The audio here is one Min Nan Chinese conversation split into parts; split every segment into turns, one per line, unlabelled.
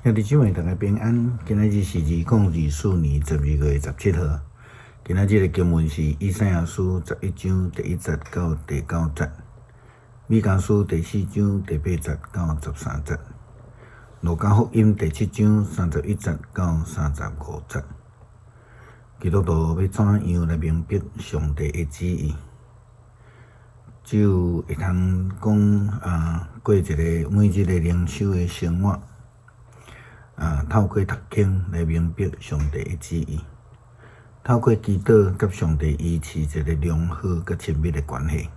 兄弟姊妹，大家平安。今仔日是2024年12月17號。今仔日的經文是以賽亞書11章第1節到第9節，彌迦書第4章第8節到13節，路加福音第7章31節到35節。基督徒欲怎樣來明白上帝的旨意？只有會通講啊，過一個每日的靈修的生活。啊，透過讀經來明白上帝的旨意，透過祈禱佮上帝維持一個良好佮親密的關係，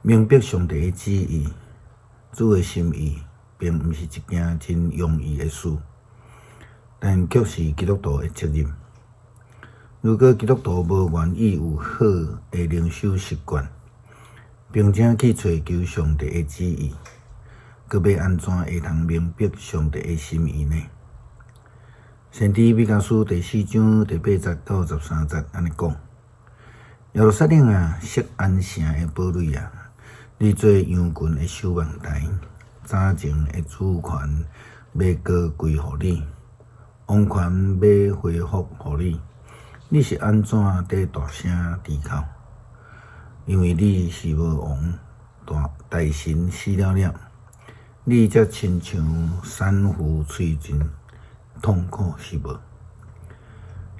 明白上帝的旨意，主的心意，並毋是一件真容易的事，但卻是基督徒的責任。如果基督徒無願意有好的靈修習慣，並且去揣求上帝的旨意，閣欲按怎會通明白上帝的心意呢？先知彌迦書第4章第8節到13節按呢講：耶路撒冷啊，錫安城的堡壘啊，你做羊群的守望台，早前的主權欲閣歸予你，王權欲恢復予你，你是按怎佇大聲啼哭？因為你是無王，大大臣死了了。你才親像產婦催陣痛苦是無？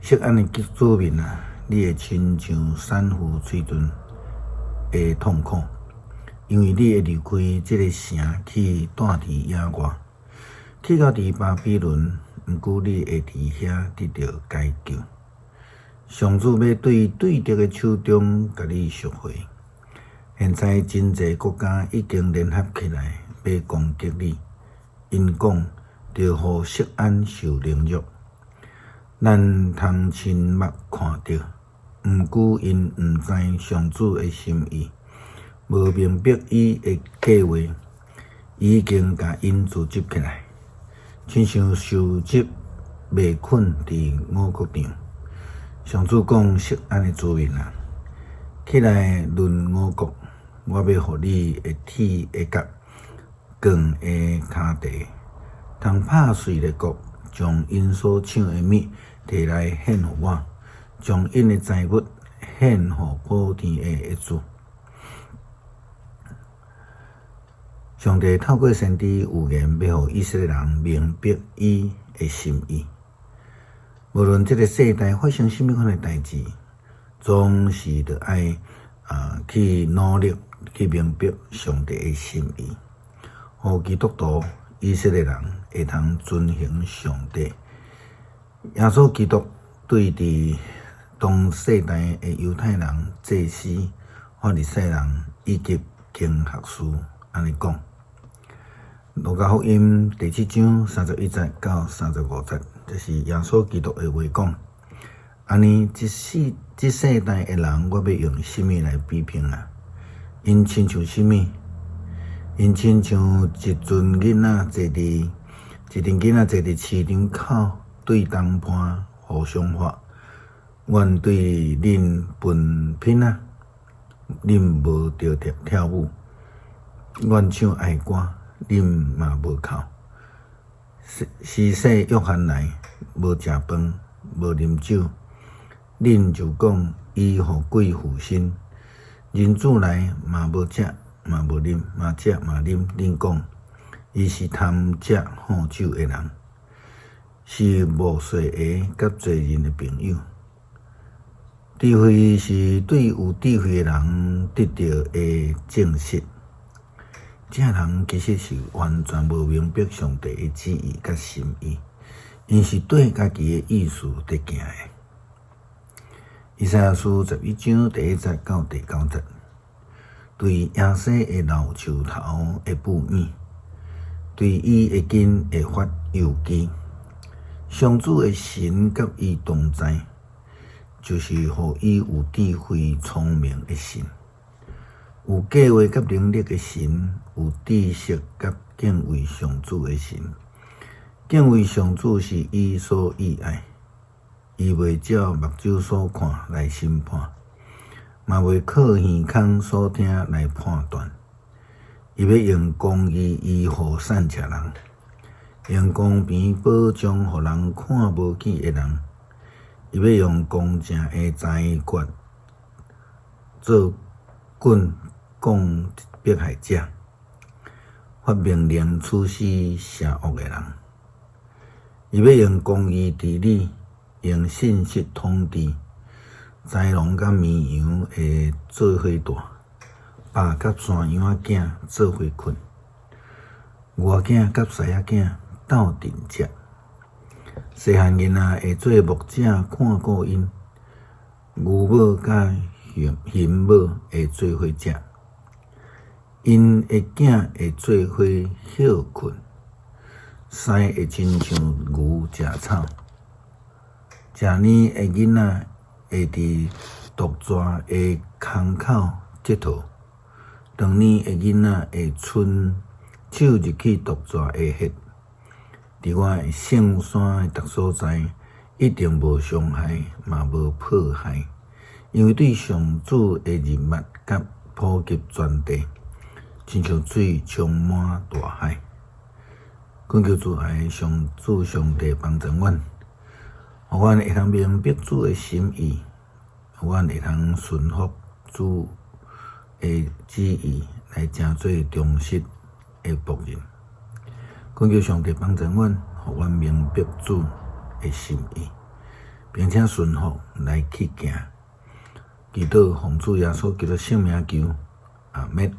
錫安的子民啊，你會親像產婦催陣的痛苦，因為你會離開這个城去蹛佇野外，去到佇巴比倫，毋過你會佇遐得著解救。上主欲對對敵的手中共你贖回。現在真濟國家已經聯合起來，欲攻擊你，𪜶講著予錫安受凌辱，咱通親目看著，毋過𪜶毋知上主的心意，無明白伊的計劃，已經共𪜶組織起來，親像收集麥捆佇五穀場。上主講：錫安的子民啊，起來掄五穀，我欲予你的鐵的角，鋼的跤蹄，通拍碎的國，將𪜶所搶的物提來獻予我，將𪜶的財物獻予普天下的主。上帝透過先知預言，欲予以色列人明白伊的心意。無論這个世代發生啥物款的代誌，總是著愛啊去努力去明白上帝的心意。予基督徒以色列人會通遵行上帝。耶穌基督對佇當世代的猶太人、祭司、法利賽人以及經學士按呢講。路加福音第7章31節到35節，這是耶穌基督的話講。按呢，這世代的人，我欲用啥物來比拼啊？𪜶親像啥物？𪜶親像一陣囡仔坐佇市場口，對同伴互相喊：阮對恁歕品仔，恁無著跳跳舞；阮唱哀歌，恁嘛無哭。施洗約翰來，無食飯，無啉酒，恁就講伊予鬼附身。人子來嘛無食，嘛無啉，嘛食嘛啉，恁講伊是貪食好酒的人，是無稅的佮罪人的朋友。智慧是對有智慧的人得著的證實。這人其實是完全無明白上帝的旨意佮心意，𪜶是綴家己的意思佇行的。以賽亞書11章第1節到第9節。對耶西的老樹頭會布物，對伊的根會發幼枝。上主的神佮伊同在，就是予伊有智慧聰明的神，有計劃佮能力的神，有知識佮敬畏上主的神。敬畏上主是伊所喜愛，伊袂照目睭所看來審判。嘛袂靠耳孔所聽來判斷，伊欲用公義醫護散赤人，用公平保障予人看無見的人，伊欲用公正的裁決做棍摃迫害者，發命令處死邪惡的人。伊欲用公義治理，用信實統治。豺狼佮綿羊會做伙蹛，豹佮山羊仔囝做伙睏，牛仔囝佮獅仔囝鬥陣食。細漢囡仔會做牧者看顧𪜶，牛母佮熊母會做伙食，𪜶的囝會做伙歇睏，獅會親像牛食草。食奶的囡仔會佇毒蛇的空口佚佗，斷奶的囡仔會伸手入去毒蛇的穴。佇我的聖山的逐所在，一定無傷害，嘛無迫害，因為對上主的仁物佮普及全地，親像水充滿大海。懇求主愛上主上帝幫助阮，予阮會通明白主的心意，予阮會通順服主的旨意，來成做忠實的僕人。懇求上帝幫助阮，予阮明白主的心意，並且順服來去行。祈禱奉主耶穌基督聖名求，阿們。